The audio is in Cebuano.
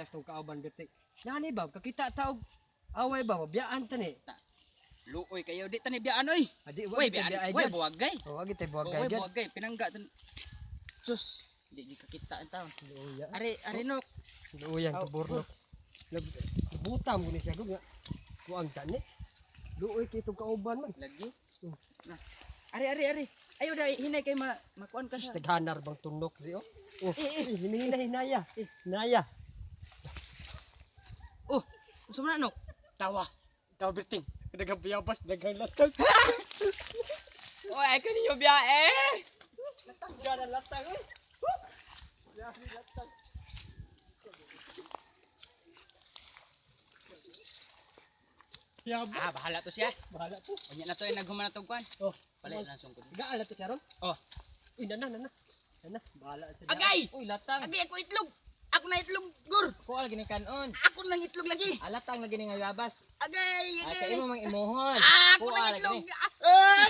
Itong kauban birti. Nani ba kakita ta og away ba biyaan ta ni. Luoy kayo di tani biyaan oy. Adi wa Way kita biyaan, biyaay way gyud. buwagay. Oh, wag kita buwagay Way gyud. buwagay pinangga tan. Sus, di gyud kakita ang taon. Luya. Ari ari nok. Luya ang tubornok. Buta mo ni siya gud nga. Kuang ta ni. Luoy kay itong kauban man. Lagi. Na. Ari ari ari. Ayo dai hinay kay ma makuan ka sa. Taghanar bang tunok di oh. Oh, Eh, eh. hinay hinaya. Hinaya. Oh, unsa man na, nok? Tawa. Tawa birting. Daghang biyabas, daghang latag. Oy, ay ko ninyo biyae. Latang latang oy. Yari latang. Biyabas. Ah, bahala to siya. Bahala to. Unya na to ay naghuman na to kuan. Oh, Palit lang sungkod. Gaala to siya ron. Oh. Uy, nana, nana. Nana, bahala siya. Agay! Uy, latang. Agay ako itlog. Ako na itlog, gur. Kuha lagi ni kanon. Ako nang itlog lagi. Alatang lagi ni nga yabas. Agay, Ay agay. kay imo mang imuhon. Ah, ako Kuha nang lagi itlog. ni. Ah, ah,